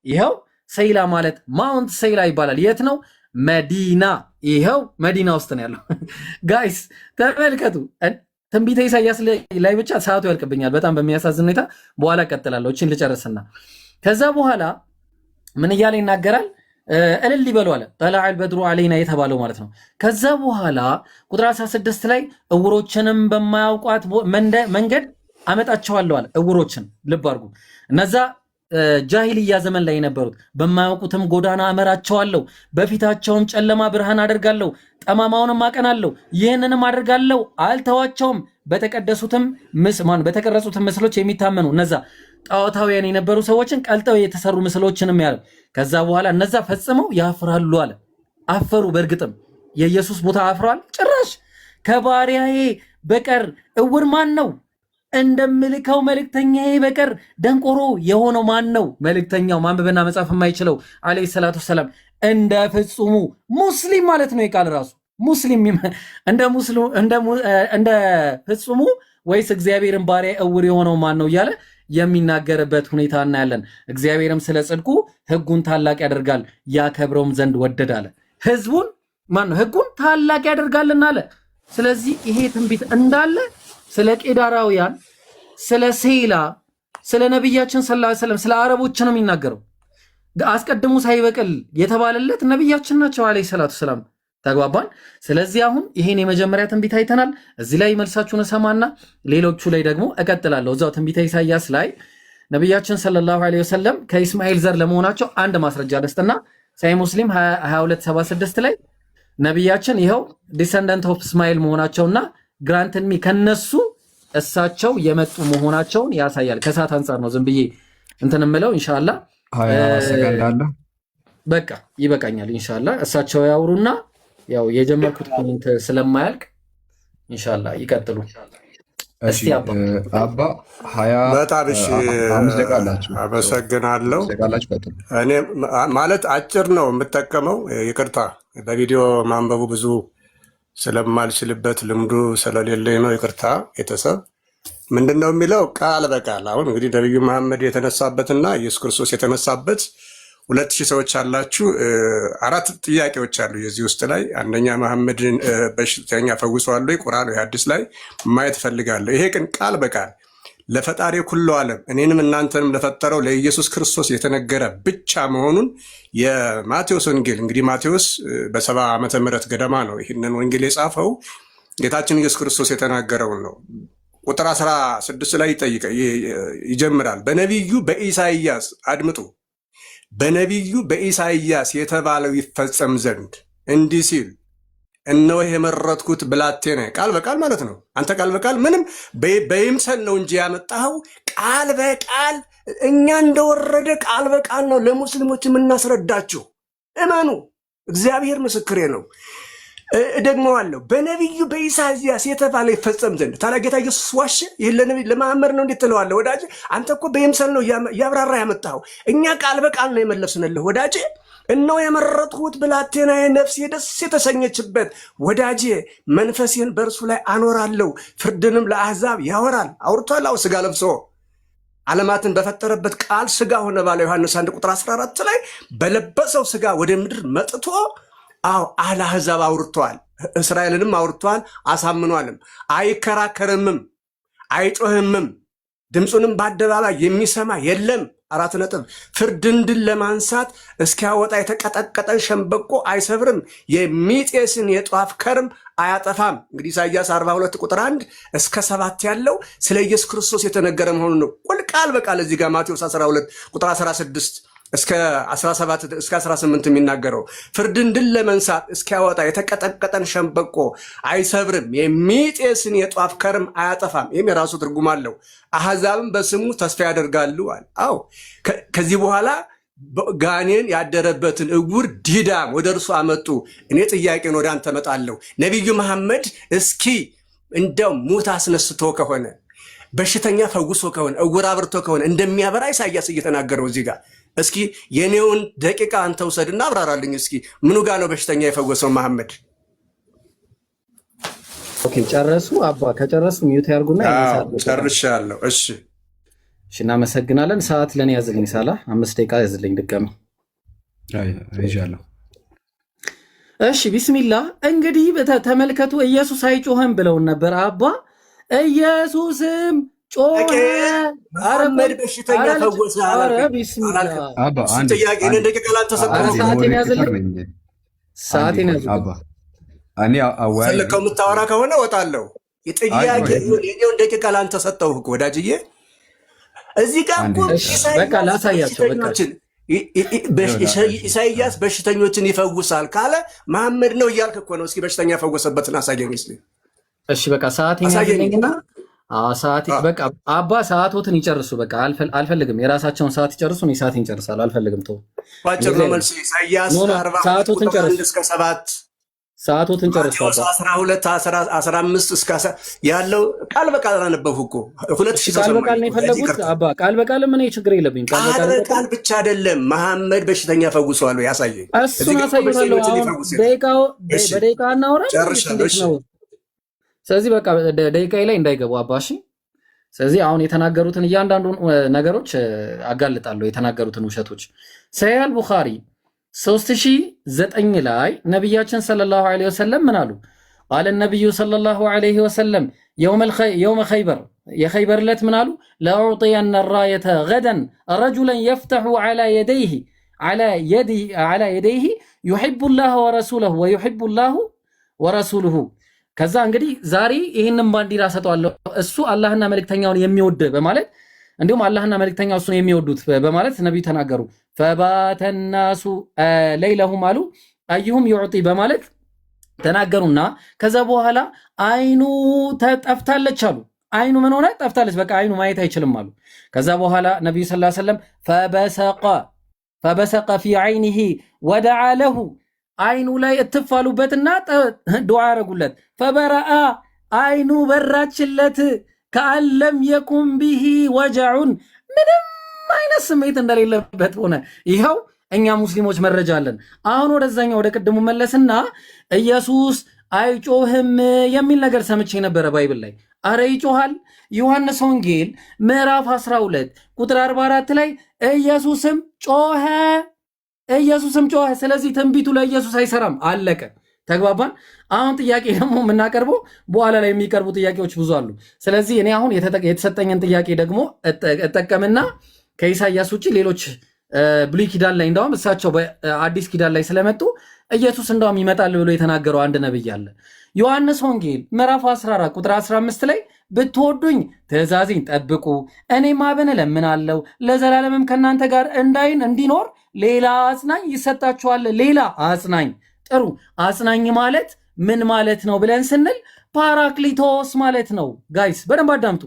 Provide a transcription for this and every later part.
ይኸው ሰይላ ማለት Mount ሰይላ ይባላል። የት ነው? መዲና። ይኸው መዲና ውስጥ ነው ያለው። Guys ተመልከቱ። ትንቢተ ኢሳያስ ላይ ብቻ ሰዓቱ ያልቅብኛል በጣም በሚያሳዝን ሁኔታ። በኋላ እቀጥላለሁ። እችን ልጨርስና ከዛ በኋላ ምን እያለ ይናገራል? እልል ይበሉ አለ። طلع البدر علينا የተባለው ማለት ነው። ከዛ በኋላ ቁጥር 16 ላይ እውሮችንም በማያውቋት መንገድ አመጣቸዋለሁ አለ። እውሮችን ልብ አድርጉ። እነዛ ጃሂልያ ዘመን ላይ የነበሩት በማያውቁትም ጎዳና እመራቸዋለሁ፣ በፊታቸውም ጨለማ ብርሃን አደርጋለሁ፣ ጠማማውንም አቀናለሁ፣ ይህንንም አደርጋለሁ፣ አልተዋቸውም። በተቀደሱትም ማን በተቀረጹትም ምስሎች የሚታመኑ እነዛ ጣዖታውያን የነበሩ ሰዎችን ቀልጠው የተሰሩ ምስሎችንም ያለ። ከዛ በኋላ እነዛ ፈጽመው ያፍራሉ አለ። አፈሩ። በእርግጥም የኢየሱስ ቦታ አፍረዋል። ጭራሽ ከባሪያዬ በቀር እውር ማን ነው? እንደምልከው መልእክተኛዬ በቀር ደንቆሮ የሆነው ማን ነው? መልእክተኛው ማንበብና መጻፍ የማይችለው ዓለይሂ ሰላቱ ወሰላም እንደ ፍጹሙ ሙስሊም ማለት ነው። የቃል ራሱ ሙስሊም እንደ ፍጹሙ ወይስ እግዚአብሔርን ባሪያ እውር የሆነው ማን ነው እያለ የሚናገርበት ሁኔታ እናያለን። እግዚአብሔርም ስለ ጽድቁ ሕጉን ታላቅ ያደርጋል ያከብረውም ዘንድ ወደደ አለ። ህዝቡን ማን ነው? ሕጉን ታላቅ ያደርጋልና አለ። ስለዚህ ይሄ ትንቢት እንዳለ ስለ ቄዳራውያን፣ ስለ ሴላ፣ ስለ ነቢያችን ሰለላሁ ዐለይሂ ወሰለም፣ ስለ አረቦች ነው የሚናገረው። አስቀድሞ ሳይበቅል የተባለለት ነቢያችን ናቸው ዓለይሂ ሰላቱ ሰላም። ተግባባን። ስለዚህ አሁን ይሄን የመጀመሪያ ትንቢት አይተናል። እዚህ ላይ መልሳችሁን እሰማና ሌሎቹ ላይ ደግሞ እቀጥላለሁ። እዛው ትንቢተ ኢሳያስ ላይ ነቢያችን ሰለላሁ ዐለይሂ ወሰለም ከኢስማኤል ዘር ለመሆናቸው አንድ ማስረጃ ልስጥና ሳሂህ ሙስሊም 2276 ላይ ነቢያችን ይኸው descendant of እስማኤል መሆናቸውና grant me ከነሱ እሳቸው የመጡ መሆናቸውን ያሳያል። ከሰዓት አንጻር ነው ዝም ብዬ እንትን እምለው። ኢንሻአላ 20 ሰከንድ አለ። በቃ ይበቃኛል። ኢንሻአላ እሳቸው ያውሩና ያው የጀመርኩት point ስለማያልቅ ኢንሻአላ ይቀጥሉ። እሺ። እስቲ አባ። አባ 20 በጣም እሺ፣ 5 ደቂቃ አላችሁ። አመሰግናለሁ። 5 ደቂቃ አላችሁ። ቀጥሉ። እኔ ማለት አጭር ነው የምጠቀመው። ይቅርታ፣ በቪዲዮ ማንበቡ ብዙ ስለማልችልበት ልምዱ ስለሌለኝ ነው። ይቅርታ ቤተሰብ። ምንድን ነው የሚለው ቃል በቃል? አሁን እንግዲህ ነቢዩ መሐመድ የተነሳበትና ኢየሱስ ክርስቶስ የተነሳበት 2000 ሰዎች አላችሁ። አራት ጥያቄዎች አሉ የዚህ ውስጥ ላይ። አንደኛ መሐመድን በሽተኛ ፈውሰዋል ወይ? ቁርአን ወይ ሐዲስ ላይ ማየት እፈልጋለሁ። ይሄ ግን ቃል በቃል ለፈጣሪ ኩሉ ዓለም እኔንም እናንተንም ለፈጠረው ለኢየሱስ ክርስቶስ የተነገረ ብቻ መሆኑን የማቴዎስ ወንጌል፣ እንግዲህ ማቴዎስ በ70 ዓመተ ምህረት ገደማ ነው ይህንን ወንጌል የጻፈው፣ ጌታችን ኢየሱስ ክርስቶስ የተናገረውን ነው። ቁጥር 16 ላይ ይጠይቀ ይጀምራል። በነቢዩ በኢሳይያስ፣ አድምጡ፣ በነቢዩ በኢሳይያስ የተባለው ይፈጸም ዘንድ እንዲህ ሲል እነሆ የመረጥኩት ብላቴናዬ፣ ቃል በቃል ማለት ነው። አንተ ቃል በቃል ምንም በይምሰል ነው እንጂ ያመጣኸው ቃል በቃል እኛ እንደወረደ ቃል በቃል ነው ለሙስሊሞች የምናስረዳችሁ። እመኑ፣ እግዚአብሔር ምስክሬ ነው። እደግመዋለሁ። በነቢዩ በኢሳይያስ የተባለ ይፈጸም ዘንድ። ታዲያ ጌታ ኢየሱስ ዋሸ? ይህን ለመሐመድ ነው እንዴት ትለዋለህ? ወዳጄ፣ አንተ እኮ በይምሰል ነው እያብራራ ያመጣኸው። እኛ ቃል በቃል ነው የመለስንልህ ወዳጄ። እነሆ የመረጥሁት ብላቴናዬ፣ ነፍሴ ደስ የተሰኘችበት ወዳጄ፣ መንፈሴን በእርሱ ላይ አኖራለሁ፣ ፍርድንም ለአሕዛብ ያወራል። አውርቷል። አዎ፣ ስጋ ለብሶ ዓለማትን በፈጠረበት ቃል ስጋ ሆነ ባለ ዮሐንስ 1 ቁጥር 14 ላይ በለበሰው ስጋ ወደ ምድር መጥቶ አዎ ለአሕዛብ አውርተዋል። እስራኤልንም አውርተዋል፣ አሳምኗልም። አይከራከርምም፣ አይጮህምም፣ ድምፁንም በአደባባይ የሚሰማ የለም። አራት ነጥብ። ፍርድን ድል ለማንሳት እስኪያወጣ የተቀጠቀጠን ሸምበቆ አይሰብርም፣ የሚጤስን የጧፍ ከርም አያጠፋም። እንግዲህ ኢሳይያስ 42 ቁጥር 1 እስከ 7 ያለው ስለ ኢየሱስ ክርስቶስ የተነገረ መሆኑን ነው። ቁል ቃል በቃል እዚህ ጋር ማቴዎስ 12 ቁጥር 16 እስከ 17 እስከ 18 የሚናገረው ፍርድን ድል ለመንሳት እስኪያወጣ የተቀጠቀጠን ሸምበቆ አይሰብርም፣ የሚጤስን የጧፍ ከርም አያጠፋም። ይህም የራሱ ትርጉም አለው። አሕዛብም በስሙ ተስፋ ያደርጋሉ አለ። አዎ፣ ከዚህ በኋላ ጋኔን ያደረበትን እውር ዲዳም ወደ እርሱ አመጡ። እኔ ጥያቄን ወደ አንተ እመጣለሁ። ነቢዩ መሐመድ እስኪ እንደው ሙት አስነስቶ ከሆነ፣ በሽተኛ ፈውሶ ከሆነ፣ እውር አብርቶ ከሆነ፣ እንደሚያበራ ኢሳያስ እየተናገረው እዚህ ጋር እስኪ የኔውን ደቂቃ አንተ ውሰድና አብራራልኝ። እስኪ ምኑ ጋ ነው በሽተኛ የፈወሰው መሐመድ? Okay፣ ጨረሱ አባ? ከጨረሱ mute ያርጉና ጨርሻለሁ። እሺ። እሺ፣ እናመሰግናለን። ሰዓት ለእኔ ያዝልኝ ሳላ፣ 5 ደቂቃ ያዝልኝ ድጋሚ። አይ፣ ይዣለሁ። እሺ ቢስሚላ። እንግዲህ ተመልከቱ፣ ኢየሱስ አይጮህም ብለውን ነበር አባ። ኢየሱስም ጮኸ። ኧረ ቆይ፣ መሐመድ በሽተኛ ኧረ ልጅ፣ ፈወሰ ኧረ አላልክም? ቢስሚላ፣ አላልክም? አባ እሱ አንዴ ጥያቄ አንዴ ደቂቃ ላንተ ኧረ ሰጠሁ። አንዴ ሰዓቴን moderator ያዝልኝ፣ ነኝ። አንዴ ሰዓቴን ቆይ ያዙልኝ። አባ፣ እኔ አወያይ ነኝ። ሰልከው የምታወራ ከሆነ እወጣለሁ። አይ የጥያቄ ቆይ የኔውን ደቂቃ ላንተ ሰጠሁ እኮ ወዳጅዬ። እዚህ ጋር አንዴ እኮ እሺ በቃ ኢሳይያስ ላሳያቸው። በቃ በሽተኞችን ኢሳይያስ በሽተኞችን ይፈውሳል ካለ መሐመድ ነው እያልክ እኮ ነው። እስኪ በሽተኛ ፈወሰበትን አሳየኝ እስኪ። እሺ በቃ ሰዓቴን አሳየኝ። ያዝልኝና ሰዓቴ በቃ አባ ሰዓቶትን ይጨርሱ። በቃ አልፈልግም። የራሳቸውን ሰዓት ይጨርሱ። እኔ ሰዓቴን ይጨርሳል። አልፈልግም። ተው ባጭር እንደዚህ ነው አይነት መልስ። ኢሳይያስ no no 42 ሰዓቶትን ቁጥር ጨርሱ። 1 እስከ 7፣ ሰዓቶትን ጨርሱ ማቴዎስ አባ። 12 15 እስከ ያለው ቃል በቃል አነበብኩ እኮ። ሁለት እሺ ሺህ ሰው ቃል በቃል ሰማኝ ነው እኮ። ለዚህ የፈለጉት ይቅርታ። አባ። ቃል በቃልም እኔ ችግር የለብኝም። ቃል ቃል በቃል በቃል ብቻ አይደለም፣ መሐመድ በሽተኛ ፈውሷል ወይ ያሳየኝ። እዚህ እሱን ጋር እኮ አሳይታለሁ። በሽተኞችን አሁን ሊፈውስ የለም። ደቂቃው እሺ በደቂቃ እናውራ ወይስ ጨርሻለሁ። እንዴት እሺ ነው? ስለዚህ በቃ ደቂቃዬ ላይ እንዳይገቡ አባ። እሺ። ስለዚህ አሁን የተናገሩትን እያንዳንዱን ነገሮች አጋልጣለሁ፣ የተናገሩትን ውሸቶች። ሰሂህ አልቡኻሪ 3009 ላይ ነቢያችን ሰለላሁ ዐለይሂ ወሰለም ምን አሉ? قال النبي صلى الله عليه وسلم يوم خيبر፣ የኸይበር ዕለት ምን አሉ? لأعطين الراية غدا رجلا يفتح على يديه يحب الله ورسوله ويحبه الله ورسوله። ከዛ እንግዲህ ዛሬ ይህንን ባንዲራ ሰጠዋለሁ እሱ አላህና መልእክተኛውን የሚወድ በማለት፣ እንዲሁም አላህና መልእክተኛው እሱን የሚወዱት በማለት ነቢዩ ተናገሩ። فبات الناس ليلهم አሉ أيهم يعطى በማለት ተናገሩና ከዛ በኋላ አይኑ ተጠፍታለች አሉ። አይኑ ምን ሆነ? ጠፍታለች። በቃ አይኑ ማየት አይችልም አሉ። ከዛ በኋላ ነቢዩ صلى الله عليه وسلم فبصق في عينه ودعا له፣ አይኑ ላይ እትፍ አሉበትና ዱዓ አረጉለት። فبرأ፣ አይኑ በራችለት። كأن لم يكن به وجع፣ ምንም አይነት ስሜት እንደሌለበት ሆነ። ይኸው እኛ ሙስሊሞች መረጃ አለን። አሁን ወደዛኛው ወደ ቅድሙ መለስና ኢየሱስ አይጮህም የሚል ነገር ሰምቼ ነበረ Bible ላይ። አረ ይጮሃል። ዮሐንስ ወንጌል ምዕራፍ 12 ቁጥር 44 ላይ ኢየሱስም ጮኸ፣ ኢየሱስም ጮኸ። ስለዚህ ትንቢቱ ለኢየሱስ አይሰራም። አለቀ። ተግባባን። አሁን ጥያቄ ደግሞ የምናቀርበው በኋላ ላይ የሚቀርቡ ጥያቄዎች ብዙ አሉ። ስለዚህ እኔ አሁን የተሰጠኝን ጥያቄ ደግሞ እጠቀምና ከኢሳያስ ውጭ ሌሎች ብሉይ ኪዳን ላይ፣ እንዳውም እሳቸው በአዲስ ኪዳን ላይ ስለመጡ፣ ኢየሱስ እንዳውም ይመጣል ብሎ የተናገረው አንድ ነብይ አለ። ዮሐንስ ወንጌል ምዕራፍ 14 ቁጥር 15 ላይ ብትወዱኝ ትእዛዜን ጠብቁ፣ እኔም አብን እለምናለሁ ለዘላለምም ከእናንተ ጋር እንዳይን እንዲኖር ሌላ አጽናኝ ይሰጣችኋል። ሌላ አጽናኝ። ጥሩ፣ አጽናኝ ማለት ምን ማለት ነው ብለን ስንል ፓራክሊቶስ ማለት ነው። Guys፣ በደንብ አዳምጡ።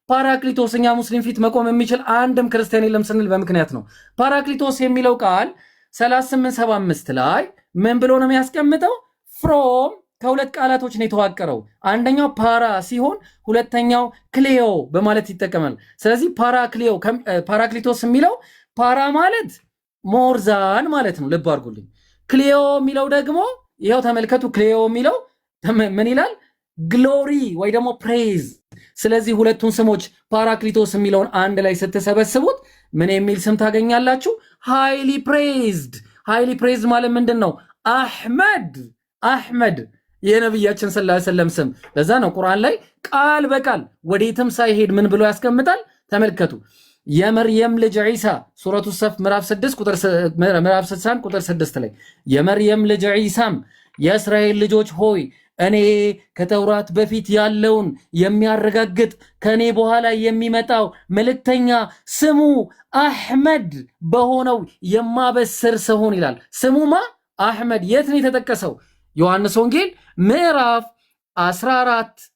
ፓራክሊቶስ፣ እኛ ሙስሊም ፊት መቆም የሚችል አንድም ክርስቲያን የለም ስንል በምክንያት ነው። ፓራክሊቶስ የሚለው ቃል 3875 ላይ ምን ብሎ ነው የሚያስቀምጠው? From ከሁለት ቃላቶች ነው የተዋቀረው። አንደኛው ፓራ ሲሆን ሁለተኛው ክሌዮ በማለት ይጠቀማል። ስለዚህ ፓራክሌዮ፣ ፓራክሊቶስ የሚለው ፓራ ማለት more than ማለት ነው። ልብ አድርጉልኝ። ክሌዮ የሚለው ደግሞ ይኸው ተመልከቱ። ክሌዮ የሚለው ምን ይላል? Glory ወይ ደግሞ praise። ስለዚህ ሁለቱን ስሞች ፓራክሊቶስ የሚለውን አንድ ላይ ስትሰበስቡት ምን የሚል ስም ታገኛላችሁ? Highly praised። Highly praised ማለት ምንድን ነው? አሕመድ፣ አሕመድ የነቢያችን صلى الله عليه وسلم ስም። ለዛ ነው ቁርአን ላይ ቃል በቃል ወዴትም ሳይሄድ ምን ብሎ ያስቀምጣል? ተመልከቱ። የመርየም ልጅ ዒሳ፣ ሱረቱ ሰፍ ምዕራፍ 6 ቁጥር ምዕራፍ 61 ቁጥር 6 ላይ የመርየም ልጅ ዒሳም የእስራኤል ልጆች ሆይ፣ እኔ ከተውራት በፊት ያለውን የሚያረጋግጥ ከእኔ በኋላ የሚመጣው መልእክተኛ ስሙ አሕመድ በሆነው የማበስር ስሆን ይላል። ስሙማ አሕመድ የት ነው የተጠቀሰው? ዮሐንስ ወንጌል ምዕራፍ 14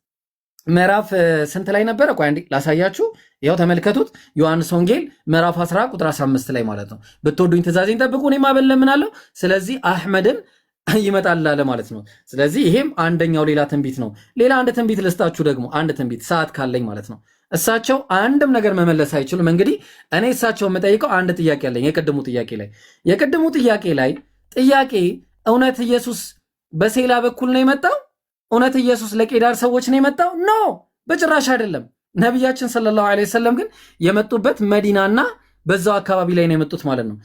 ምዕራፍ ስንት ላይ ነበረ? ቆይ አንዴ ላሳያችሁ። ይኸው ተመልከቱት። ዮሐንስ ወንጌል ምዕራፍ 14 ቁጥር 15 ላይ ማለት ነው። ብትወዱኝ ትእዛዜን ጠብቁ፣ እኔም አብን እለምናለሁ። ስለዚህ አሕመድን ይመጣል አለ ማለት ነው። ስለዚህ ይሄም አንደኛው ሌላ ትንቢት ነው። ሌላ አንድ ትንቢት ልስጣችሁ ደግሞ፣ አንድ ትንቢት ሰዓት ካለኝ ማለት ነው። እሳቸው አንድም ነገር መመለስ አይችሉም። እንግዲህ እኔ እሳቸው የምጠይቀው አንድ ጥያቄ አለኝ። የቅድሙ ጥያቄ ላይ ጥያቄ እውነት ኢየሱስ በሴላ በኩል ነው የመጣው? እውነት ኢየሱስ ለቄዳር ሰዎች ነው የመጣው? No፣ በጭራሽ አይደለም። ነቢያችን ሰለላሁ ዐለይሂ ወሰለም ግን የመጡበት መዲናና በዛው አካባቢ ላይ ነው የመጡት ማለት ነው።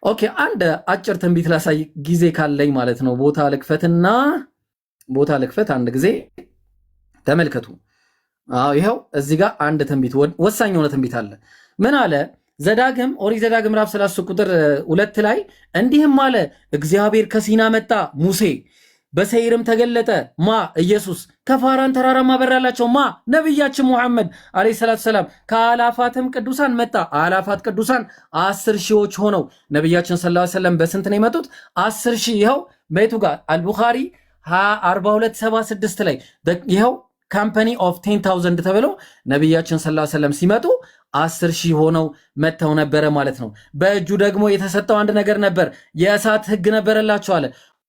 Okay፣ አንድ አጭር ትንቢት ላሳይ ጊዜ ካለኝ ማለት ነው። ቦታ ልክፈትና ቦታ ልክፈት አንድ ጊዜ ተመልከቱ። አዎ ይኸው እዚህ ጋር አንድ ትንቢት፣ ወሳኝ የሆነ ትንቢት አለ። ምን አለ? ዘዳግም፣ ኦሪት ዘዳግም ምዕራፍ 33 ቁጥር 2 ላይ እንዲህም አለ፣ እግዚአብሔር ከሲና መጣ ሙሴ፣ በሰይርም ተገለጠ ማ? ኢየሱስ። ከፋራን ተራራም አበራላቸው ማ? ነቢያችን ሙሐመድ ዓለይሂ ሰላቱ ሰላም። ከአላፋትም ቅዱሳን መጣ። አላፋት ቅዱሳን 10 ሺዎች ሆነው ነቢያችን ሰለላሁ ዐለይሂ ወሰለም በስንት ነው የመጡት? 10,000። ይኸው ቤቱ ጋር አልቡኻሪ 4276 ላይ ይኸው company of 10,000 ተብለው ነቢያችን ሰለላሁ ዐለይሂ ወሰለም ሲመጡ 10,000 ሆነው መጥተው ነበረ ማለት ነው። በእጁ ደግሞ የተሰጠው አንድ ነገር ነበር፣ የእሳት ህግ ነበረላቸው አለ።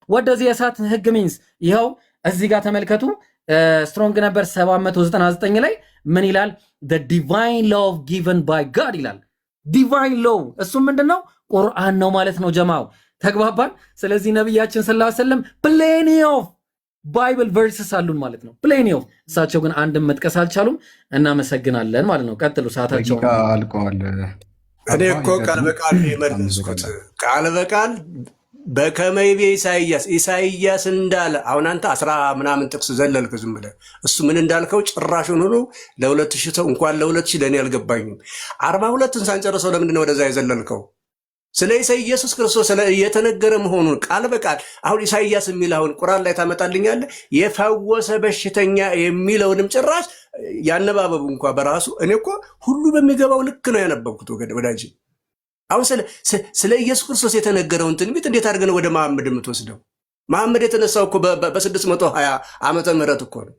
ወደዚህ የእሳት ህግ means ይኸው እዚህ ጋር ተመልከቱ። Strong number 799 ላይ ምን ይላል? Divine law given by God ይላል። Divine law እሱም ምንድን ነው? ቁርአን ነው ማለት ነው። ጀማው ተግባባን። ስለዚህ ነቢያችን ሰለላሁ ዐለይሂ ወሰለም plenty of Bible verses አሉን ማለት ነው። Plenty of። እሳቸው ግን አንድም መጥቀስ አልቻሉም። እናመሰግናለን ማለት ነው። ቀጥሉ፣ ሰዓታቸውን ደቂቃ አልቀዋል። እኔ አባ እኮ ቃል ይቀጥሉ። በቃል ነው የመለስኩት። አመሰግናለሁ። ቃል በቃል በከመ ይቤ ኢሳይያስ፣ ኢሳይያስ እንዳለ። አሁን አንተ አስራ ምናምን ጥቅስ ዘለልክ ዝም ብለህ። እሱ ምን እንዳልከው ጭራሹን ሆኖ ለ2000 ሰው እንኳን ለ2000 ለእኔ አልገባኝም። 42ን ሳንጨርሰው ለምንድን ነው ወደዛ የዘለልከው? ስለ ኢየሱስ ክርስቶስ ስለ የተነገረ መሆኑን ቃል በቃል አሁን ኢሳይያስ የሚል አሁን ቁርአን ላይ ታመጣልኛለህ? የፈወሰ በሽተኛ የሚለውንም ጭራሽ ያነባበቡ እንኳ በራሱ እኔ እኮ ሁሉ በሚገባው ልክ ነው ያነበብኩት ወዳጄ። አሁን ስለ ኢየሱስ ክርስቶስ የተነገረውን ትንቢት እንዴት አድርገን ወደ መሐመድ የምትወስደው? መሐመድ የተነሳው እኮ በ620 ዓመተ ምህረት እኮ ነው።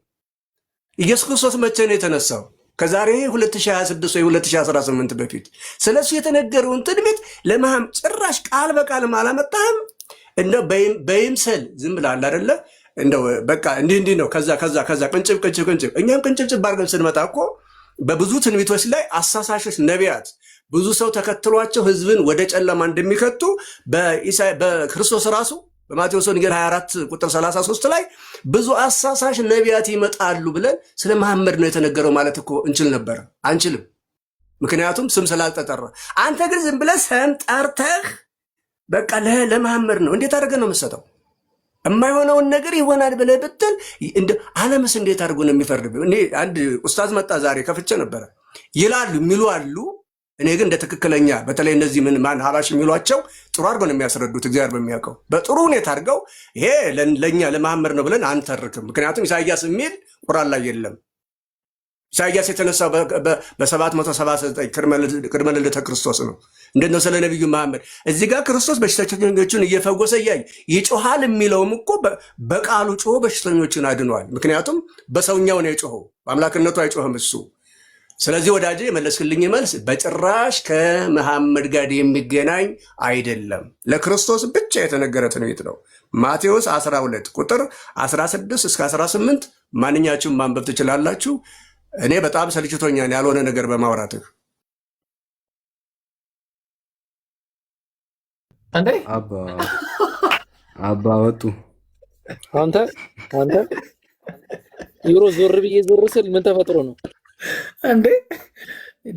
ኢየሱስ ክርስቶስ መቼ ነው የተነሳው? ከዛሬ 2026 ወይ 2018 በፊት። ስለ እሱ የተነገረውን ትንቢት ለመሐመድ ጭራሽ ቃል በቃልም አላመጣህም። እንደው በይምሰል ዝም ብለሃል አይደለ? እንደው በቃ እንዲህ እንዲህ ነው። ከዛ ከዛ ከዛ ቅንጭብ ቅንጭብ ቅንጭብ፣ እኛም ቅንጭብጭብ አድርገን ስንመጣ እኮ በብዙ ትንቢቶች ላይ አሳሳሾች ነቢያት ብዙ ሰው ተከትሏቸው ህዝብን ወደ ጨለማ እንደሚከቱ በክርስቶስ ራሱ በማቴዎስ ወንጌል 24 ቁጥር 33 ላይ ብዙ አሳሳሽ ነቢያት ይመጣሉ ብለን ስለ መሐመድ ነው የተነገረው ማለት እኮ እንችል ነበረ። አንችልም። ምክንያቱም ስም ስላልተጠራ። አንተ ግን ዝም ብለህ ስም ጠርተህ በቃ ለመሐመድ ነው እንዴት አድርገህ ነው የምትሰጠው? የማይሆነውን ነገር ይሆናል ብለህ ብትል እንደ ዓለምስ እንዴት አድርጎ ነው የሚፈርድብህ? እኔ አንድ ኡስታዝ መጣ ዛሬ ከፍቼ ነበረ ይላሉ የሚሉ አሉ። እኔ ግን እንደ ትክክለኛ በተለይ እነዚህ ምን ማን ሀባሽ የሚሏቸው ጥሩ አድርገው ነው የሚያስረዱት። እግዚአብሔር በሚያውቀው በጥሩ ሁኔታ አድርገው ይሄ ለእኛ ለመሐመድ ነው ብለን አንተርክም። ምክንያቱም ኢሳይያስ የሚል ቁርአን ላይ የለም። ኢሳይያስ የተነሳው በ779 ቅድመ ልደተ ክርስቶስ ነው። እንዴት ነው ስለ ነቢዩ መሐመድ እዚህ ጋር ክርስቶስ በሽተኞችን እየፈወሰ እያየ ይጮሃል የሚለውም እኮ በቃሉ ጮሆ በሽተኞችን አድኗል። ምክንያቱም በሰውኛው ነው የጮኸው፣ በአምላክነቱ አይጮህም እሱ። ስለዚህ ወዳጄ የመለስክልኝ መልስ በጭራሽ ከመሐመድ ጋር የሚገናኝ አይደለም። ለክርስቶስ ብቻ የተነገረ ትንቢት ነው። ማቴዎስ 12 ቁጥር 16 እስከ 18 ማንኛችሁም ማንበብ ትችላላችሁ። እኔ በጣም ሰልችቶኛል ያልሆነ ነገር በማውራትህ። እንዴ አባ አባ ወጡ። አንተ አንተ ዩሮ ዞር ብዬ ዞር ስል ምን ተፈጥሮ ነው? እንዴ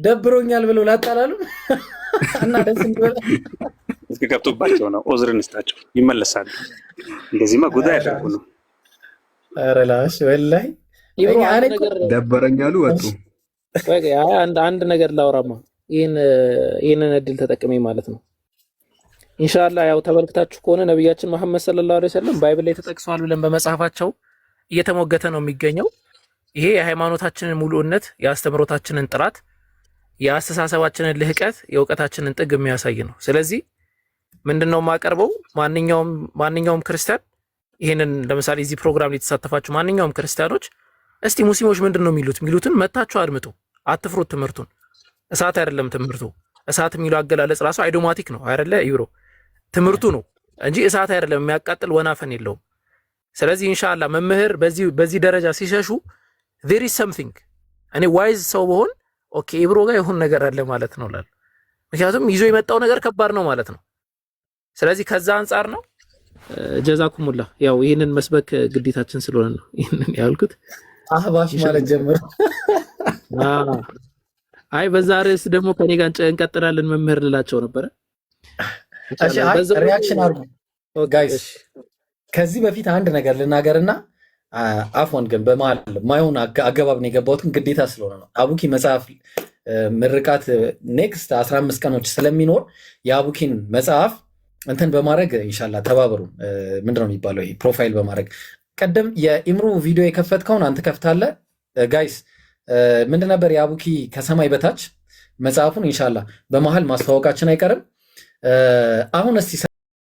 ደብሮኛል ብለው ላጣላሉ እና ደስ እንዲበላ እስኪ ገብቶባቸው ነው። ኡዝር እንስጣቸው፣ ይመለሳሉ። እንደዚህማ ጉዳ ያደርጉ ነው። ኧረ ላሽ ወላሂ ኢብሮ እኛ አንድ እኔ እኮ ነገር ደበረኛሉ ወጡ። ቆይ ቆይ፣ አይ አንድ አንድ ነገር ላውራማ ይህንን እድል ተጠቅሜ ማለት ነው። ኢንሻአላህ ያው ተመልክታችሁ ከሆነ ነቢያችን መሐመድ ሰለላሁ ዐለይሂ ወሰለም Bible ላይ ተጠቅሰዋል ብለን በመጽሐፋቸው እየተሞገተ ነው የሚገኘው። ይሄ የሃይማኖታችንን ሙሉእነት፣ የአስተምህሮታችንን ጥራት፣ የአስተሳሰባችንን ልህቀት፣ የእውቀታችንን ጥግ የሚያሳይ ነው። ስለዚህ ምንድነው የማቀርበው? ማንኛውም ማንኛውም ክርስቲያን ይህንን ለምሳሌ እዚህ ፕሮግራም ላይ የተሳተፋችሁ ማንኛውም ክርስቲያኖች እስቲ ሙስሊሞች ምንድን ነው የሚሉት የሚሉትን መታችሁ አድምጡ። አትፍሩት ትምህርቱን። እሳት አይደለም ትምህርቱ። እሳት የሚለው አገላለጽ ራሱ idiomatic ነው አይደለ? ዩሮ ትምህርቱ ነው እንጂ እሳት አይደለም። የሚያቃጥል ወናፈን የለውም። ስለዚህ ኢንሻአላህ መምህር በዚህ በዚህ ደረጃ ሲሸሹ there is something። እኔ wise ሰው ብሆን okay ኢብሮ ጋር የሆነ ነገር አለ ማለት ነው እላለሁ። ምክንያቱም ይዞ የመጣው ነገር ከባድ ነው ማለት ነው። ስለዚህ ከዛ አንጻር ነው። ጀዛኩሙላህ። ያው ይህንን መስበክ ግዴታችን ስለሆነ ነው ይህንን ያልኩት። አህባሽ ማለት ጀምር። አይ በዛ ርዕስ ደግሞ ከኔ ጋር እንቀጥላለን መምህር ልላቸው ነበረ። እሺ፣ አይ reaction አድርጉ guys። ከዚህ በፊት አንድ ነገር ልናገርና አፎን ግን በመሀል ማይሆን አገባብ ነው የገባሁት፣ ግን ግዴታ ስለሆነ ነው። አቡኪ መጽሐፍ ምርቃት next 15 ቀኖች ስለሚኖር የአቡኪን መጽሐፍ እንትን በማድረግ ኢንሻላ ተባበሩ። ምንድነው የሚባለው ይሄ profile በማድረግ ቀደም የኢምሩ ቪዲዮ የከፈትከውን አንተ ከፍታለህ። Guys፣ ምንድን ነበር የአቡኪ ከሰማይ በታች መጽሐፉን ኢንሻላ በመሀል ማስተዋወቃችን አይቀርም። አሁን እስቲ